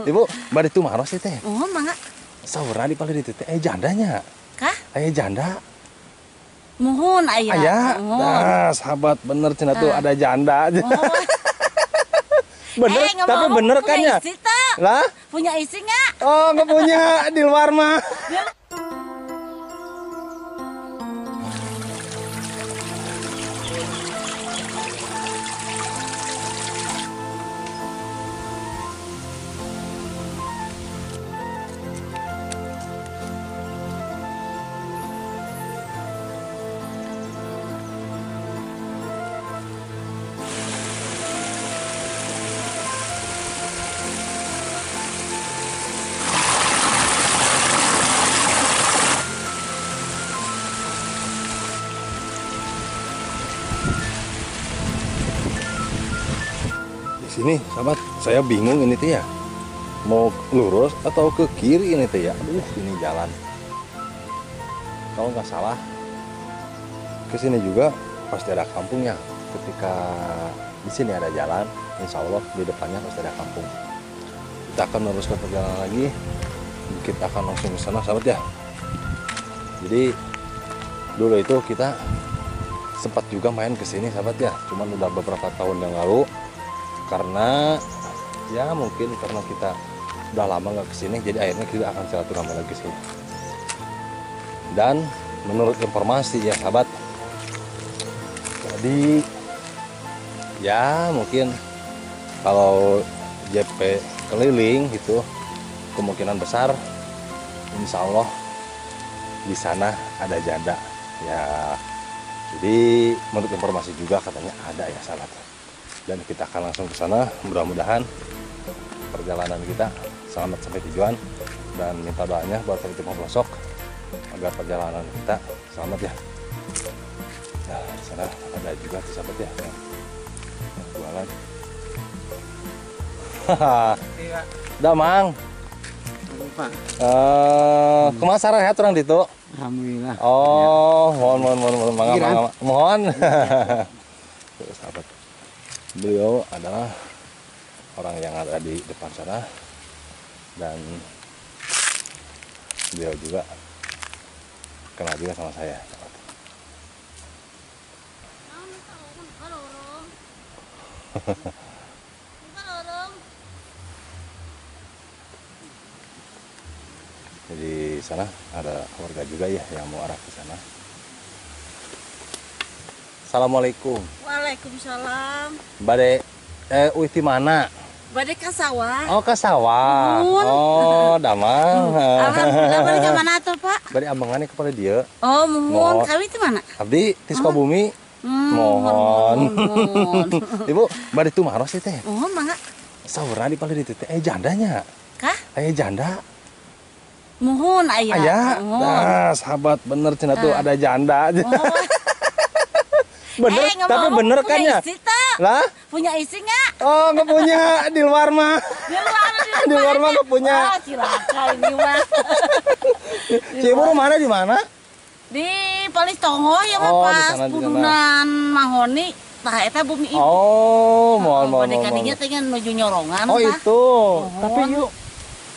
Ibu, bade tumaros ieu teh. Mohon mangga. Saurna di palih ditu teh aya jandanya. Kah? Aya janda. Mohon aya. Aya. Nah, sahabat bener cenah tuh ada janda. Oh. Bener, tapi bener kan ya? Lah? Punya istri nggak? Oh, nggak punya, di luar mah. Sini sahabat, saya bingung ini tuh ya, mau lurus atau ke kiri ini tuh ya. Aduh, ini jalan kalau nggak salah ke sini juga pasti ada kampungnya. Ketika di sini ada jalan, insya Allah di depannya pasti ada kampung. Kita akan meneruskan perjalanan lagi, kita akan langsung ke sana sahabat ya. Jadi dulu itu kita sempat juga main ke sini sahabat ya, cuman udah beberapa tahun yang lalu. Karena ya mungkin karena kita udah lama nggak kesini, jadi akhirnya kita akan silaturahmi lagi kesini. Dan menurut informasi ya sahabat, jadi ya mungkin kalau JP keliling gitu, kemungkinan besar insya Allah di sana ada janda ya. Jadi menurut informasi juga katanya ada ya sahabat. Dan kita akan langsung ke sana, mudah-mudahan perjalanan kita selamat sampai tujuan, dan minta doanya buat teman-teman pelosok agar perjalanan kita selamat ya. Nah, di sana ada juga tuh sahabat ya yang jualan. Hahaha. Damang. Kumaha sarehat urang ditu? Alhamdulillah. Oh, mohon mohon mohon mohon mangga mangga. Mohon. Sahabat. Beliau adalah orang yang ada di depan sana, dan beliau juga kenal juga sama saya. Jadi sana ada warga juga ya yang mau arah ke sana. Assalamualaikum. Waalaikumsalam. Bade uih ti mana? Bade ka sawah. Oh, ka sawah. Oh, damang. Alhamdulillah, bade ka mana atuh, Pak? Bade ambengan kepada dia. Oh, muhun. Kami ti mana? Abdi ti Sukabumi. Mohon. Ibu, bade tumaros ieu teh. Mohon mangga. Saurna di palih ditu teh aya jandanya. Kah? Aya janda. Muhun aya. Aya. Nah, sahabat bener cenah tuh ada janda. Oh. Bener, tapi bener kan ya? Lah? Punya istri nggak? Oh, nggak punya, di luar mah. Di luar mah nggak punya. Oh, cilaka ini mah. Ibu rumahnya di mana? Di Palitongo ya mah, oh, pas Pudunan Mahoni. Tah eta bumi ibu. Oh, mohon mohon. Bade kadinya teh nuju nyorongan. Oh, itu. Tapi yuk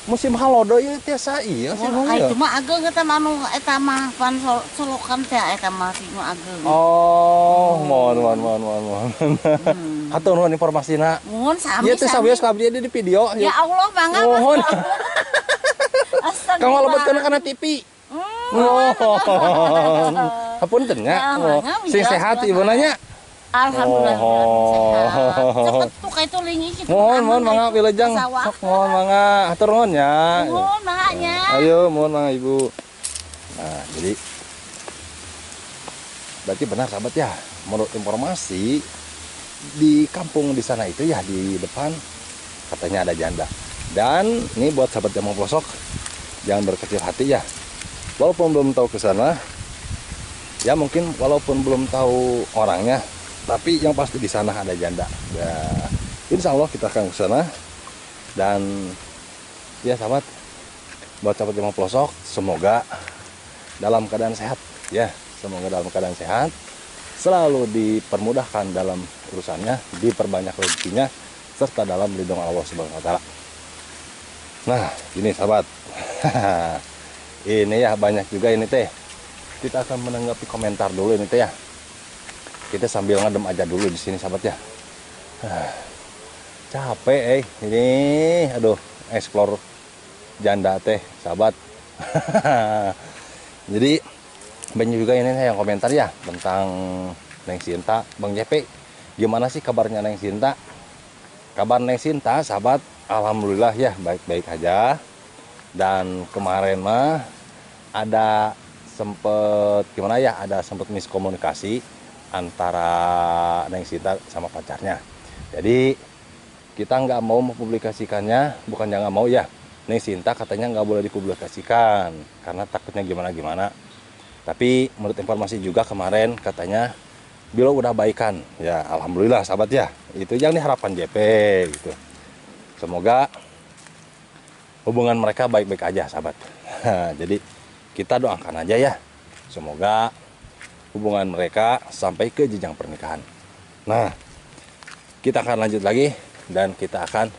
musim halodo ieu tiasa ieu sih. Oh, itu mah ageng eta mah anu eta mah pan solokan teh eta mah sing ageng. Oh, mohon mohon mohon mohon mohon. Hatur nuhun informasina. Mohon sami. Ieu teh sawios ka abdi di video. Ya Allah mangga. Mohon. Kang lebetkeun kana TV. Mohon. Hapunten nya. Sing sehat ibu nanya. Alhamdulillah sehat. Cepet tuh kayak itu lingi gitu. Mohon mohon mangga wilujeng. Sok mohon mangga, hatur nuhun nya. Mohon mangga nya. Ayo mohon mangga Ibu. Nah, jadi berarti benar sahabat ya, menurut informasi di kampung di sana itu ya di depan katanya ada janda. Dan ini buat sahabat Jamang Pelosok, jangan berkecil hati ya. Walaupun belum tahu ke sana, ya mungkin walaupun belum tahu orangnya, tapi yang pasti di sana ada janda. Ya, insya Allah kita akan ke sana. Dan ya sahabat, buat sahabat Jamang Pelosok, semoga dalam keadaan sehat ya, semoga dalam keadaan sehat, selalu dipermudahkan dalam urusannya, diperbanyak rezekinya, serta dalam lindungan Allah Subhanahu wa Ta'ala. Nah, ini sahabat. Ini ya banyak juga ini teh. Kita akan menanggapi komentar dulu ini teh ya. Kita sambil ngadem aja dulu di sini sahabat ya. Capek ini, aduh, explore janda teh sahabat. Jadi banyak juga ini yang komentar ya tentang Neng Sinta. Bang JP, gimana sih kabarnya Neng Sinta? Kabar Neng Sinta sahabat, alhamdulillah ya baik-baik aja. Dan kemarin mah ada sempet gimana ya, ada sempet miskomunikasi antara Neng Sinta sama pacarnya. Jadi kita nggak mau mempublikasikannya, bukannya nggak mau ya, Neng Sinta katanya nggak boleh dipublikasikan karena takutnya gimana-gimana. Tapi menurut informasi juga kemarin katanya bila udah baikan ya, alhamdulillah sahabat ya. Itu yang diharapkan JP gitu. Semoga hubungan mereka baik-baik aja sahabat. Jadi kita doakan aja ya, semoga hubungan mereka sampai ke jenjang pernikahan. Nah, kita akan lanjut lagi dan kita akan,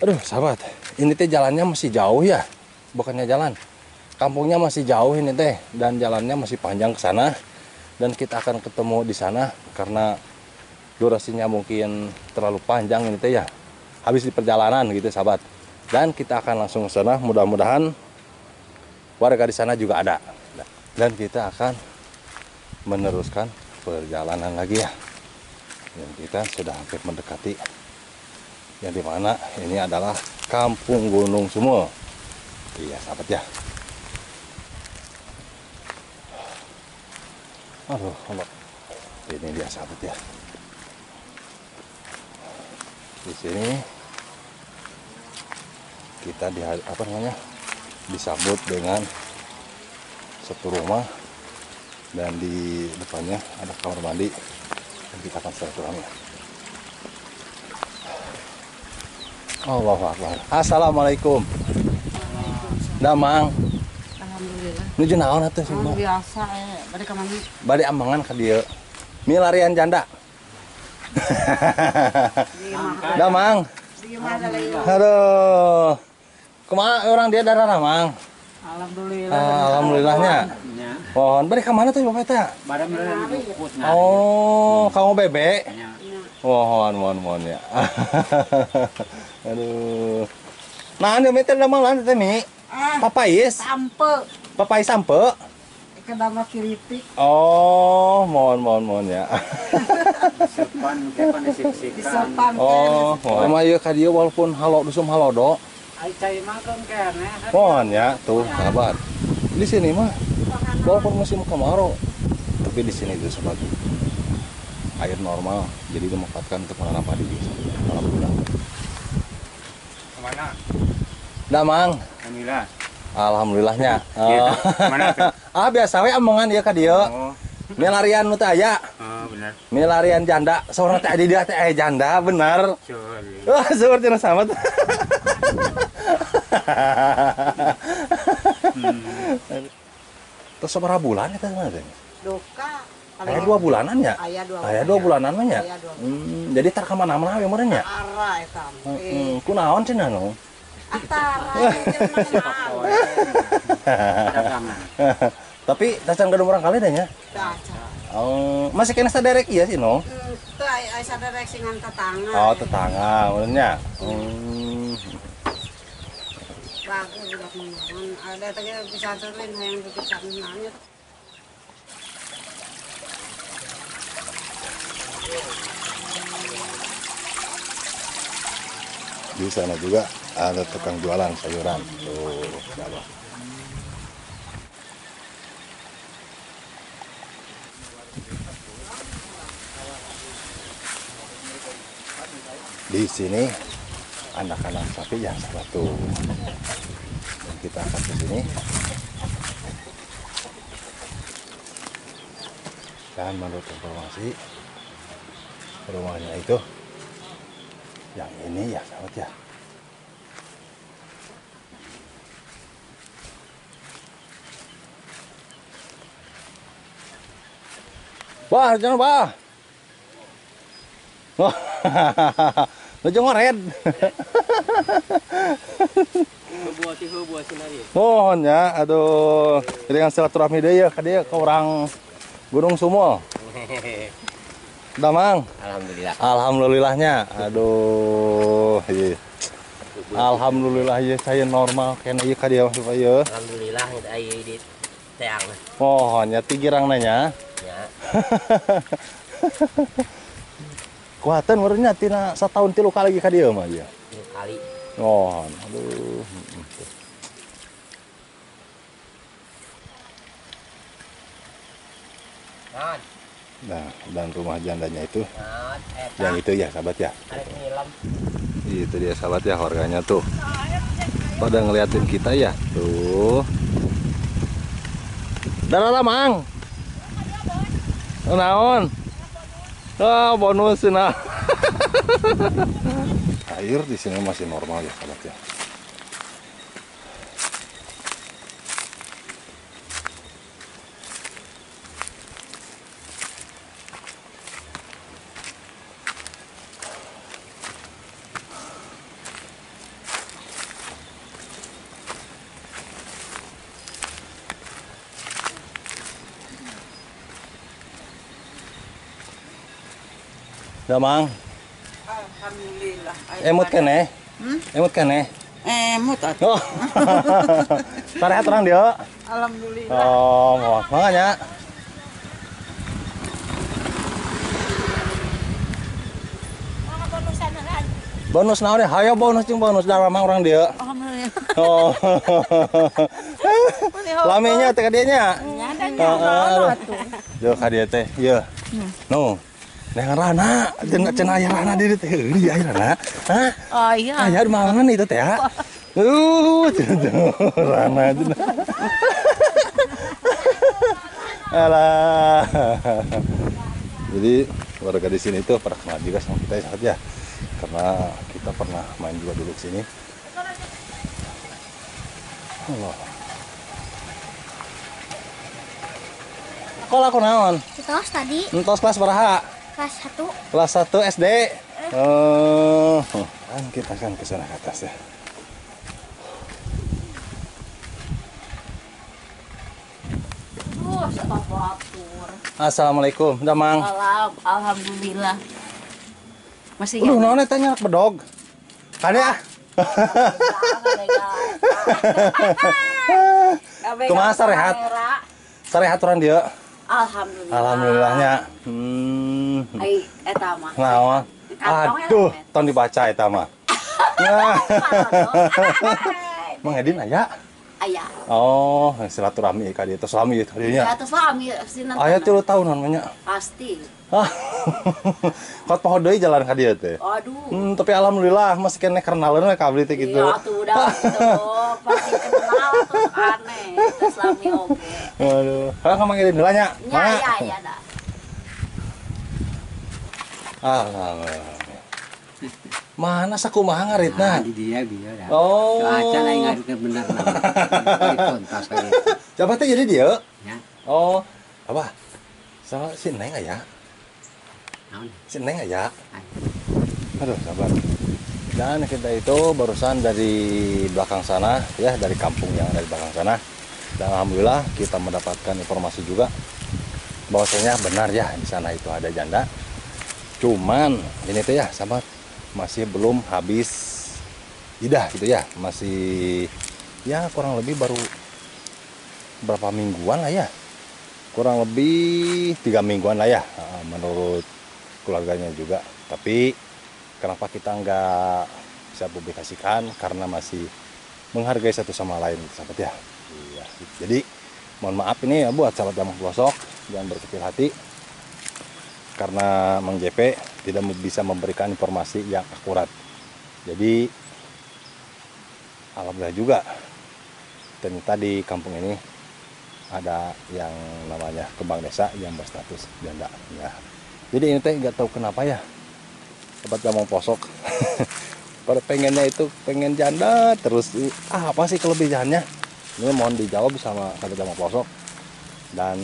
aduh sahabat, ini teh jalannya masih jauh ya, bukannya jalan, kampungnya masih jauh ini teh, dan jalannya masih panjang ke sana. Dan kita akan ketemu di sana karena durasinya mungkin terlalu panjang ini teh ya, habis di perjalanan gitu sahabat. Dan kita akan langsung ke sana, mudah-mudahan warga di sana juga ada. Dan kita akan meneruskan perjalanan lagi ya. Dan kita sudah hampir mendekati yang dimana ini adalah Kampung Gunung Sumul. Iya sahabat ya. Aduh, Allah. Ini dia sahabat ya. Di sini kita di apa namanya, disambut dengan satu rumah dan di depannya ada kamar mandi dan kita akan silaturahmi. Allahu Akbar. Assalamualaikum. Damang. Alhamdulillah. Nuju naon atuh sih? Biasa bade ka mana? Bade amangan ka dieu. Milarian janda. Damang. Aduh. Kumaha orang dia darah Mang? Alhamdulillah. Alhamdulillahnya. Mohon bade ka mana tuh Bapak eta? Bade meureunan. Oh, kamu bebek? Mohon, mohon, mohon ya. Aduh. Nah, anu teh damang teh mi. Papais. Sampe. Papais sampe. Kedama kiripik. Oh, mohon, mohon, mohon ya. Sepan, kepan disik-sikan. Oh, mohon. Ieu ka dieu walaupun halo dusum halodo. Ai cai makan keneh. Mohon ya, tuh sahabat. Di sini mah walaupun musim kemarau, tapi di sini itu sahabat air normal, jadi dimanfaatkan untuk menanam padi juga. Alhamdulillah. Kemana? Damang. Alhamdulillah. Alhamdulillahnya. Oh. Mana tuh? Ah, biasa we amongan ieu ka dieu. Oh. Milarian nu teh aya. Oh, benar. Milarian janda, saurang teh di dia teh aya janda, benar. Wah, seueur cenah sama. Terus sabaraha bulan eta mah teh? Duka. Aya 2 bulanan ya? Aya 2 bulanan mah nya. Jadi tar ka mana-mana we meureun nya? Ara eta. Kunaon cenah nu? Antara. Tapi tacan gaduh murang kali dah nya. Tacan. Oh, masih kena saderek iya sih no? Teu aya saderek singan tetangga. Oh, tetangga meureun nya. Bagus budak mah. Ada teh bisa lain hayang bisa nanya. Di sana juga ada tukang jualan sayuran. Tuh, siapa? Di sini anak-anak sapi yang satu. Dan kita akan ke sini. Dan menurut informasi rumahnya itu yang ini ya sahabat ya. Wah, jangan bah. Nuju ngored. Mohon ya, aduh. Jadi kan silaturahmi deui ya ka dieu ka urang Gunung Sumol. Damang. Alhamdulillah. Alhamdulillahnya. Aduh, ieu. Alhamdulillah ieu saya normal kena ieu ka dieu masuk ieu. Alhamdulillah aya di teang. Mohon ya ti girangna nya. Ya. Kuatan meureunnya tina satahun 3 kali ka dieu mah ieu. 3 kali. Oh, aduh. Nah, dan rumah jandanya itu yang itu ya sahabat ya. Itu dia sahabat ya, warganya tuh pada ngeliatin kita ya tuh. Darah mang. Naon? Oh, bonus nah. Air di sini masih normal ya sahabat ya. Damang. Alhamdulillah. Emut keneh? Emut keneh? Emut atuh. Oh. Sarehat urang dieu. Alhamdulillah. Oh, mohon mangga nya. Bonus naon deh? Hayo bonus jeung bonus damang urang dieu. Alhamdulillah. Oh. Lamenya teh ka dieu nya. Nya Yo ka dieu teh, ieu. No. Neng rana, cenah aya rana di dieu teh, euy aya rana. Hah? Oh iya. Aya di mana itu teh ya? Rana cenah. Alah. Jadi warga di sini tuh pada kenal juga sama kita ya sahabat ya. Karena kita pernah main juga dulu ke sini. Allah. Sekolah kunaon? Entos tadi. Entos kelas baraha? Kelas 1. Kelas 1 SD. Kan kita kan ke sana ke atas ya. Assalamualaikum, Damang. Alhamdulillah. Masih ya? Naon eta nyarak bedog. Kade ah. Kumaha sarehat? Sarehat urang dieu. Alhamdulillah. Alhamdulillahnya. Ai eta mah. Naon? Aduh, ton dibaca eta mah. Mang Edin aya? Aya. Oh, silaturahmi ka dieu teh salami ieu tadinya. Silaturahmi sina. Aya 3 tahunan mah nya. Pasti. Kot poho deui jalan ka dieu teh. Aduh. Tapi alhamdulillah masih keneh kenaleun we ka abdi teh gitu. Iya atuh udah gitu. Pasti kenal tuh aneh. Teh salami oge. Aduh. Hah ka Mang Edin heula nya. Nya ya ya dah. Alhamdulillah. Mana sakumaha ngaritna? Nah, di dia bieu dah. Oh. Cuaca lain ngaritna bener mah. Ditontos we. Siapa teh jadi dieu? Ya. Oh, apa? Sama si Neng aya? Naon? Si Neng aya? Aduh, sabar. Dan kita itu barusan dari belakang sana ya, dari kampung yang ada di belakang sana. Dan alhamdulillah kita mendapatkan informasi juga bahwasanya benar ya di sana itu ada janda. Cuman ini tuh ya sahabat masih belum habis idah gitu ya, masih ya kurang lebih baru berapa mingguan lah ya, kurang lebih 3 mingguan lah ya menurut keluarganya juga. Tapi kenapa kita nggak bisa publikasikan karena masih menghargai satu sama lain sahabat ya. Iya. Jadi mohon maaf ini ya buat sahabat Damang Pelosok, jangan berkecil hati karena Mang JP tidak bisa memberikan informasi yang akurat. Jadi alhamdulillah juga ternyata di kampung ini ada yang namanya kembang desa yang berstatus janda ya. Jadi ini teh nggak tahu kenapa ya sobat Damang Pelosok pada pengennya itu pengen janda terus. Ah, apa sih kelebihannya? Ini mohon dijawab sama sahabat Damang Pelosok. Dan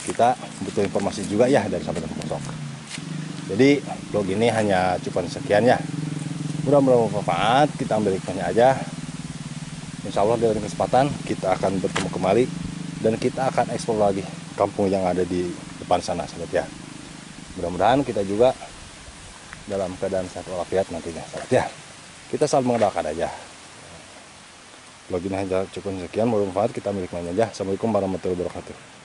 kita butuh informasi juga ya dari sahabat Damang Pelosok. Jadi vlog ini hanya cukup sekian ya. Mudah-mudahan bermanfaat, kita ambil hikmahnya aja. Insya Allah di lain kesempatan kita akan bertemu kembali dan kita akan eksplor lagi kampung yang ada di depan sana sahabat ya. Mudah-mudahan kita juga dalam keadaan sehat walafiat nantinya sahabat ya. Kita saling mendoakan aja. Vlog ini hanya cukup sekian, bermanfaat, kita ambil hikmahnya aja. Assalamualaikum warahmatullahi wabarakatuh.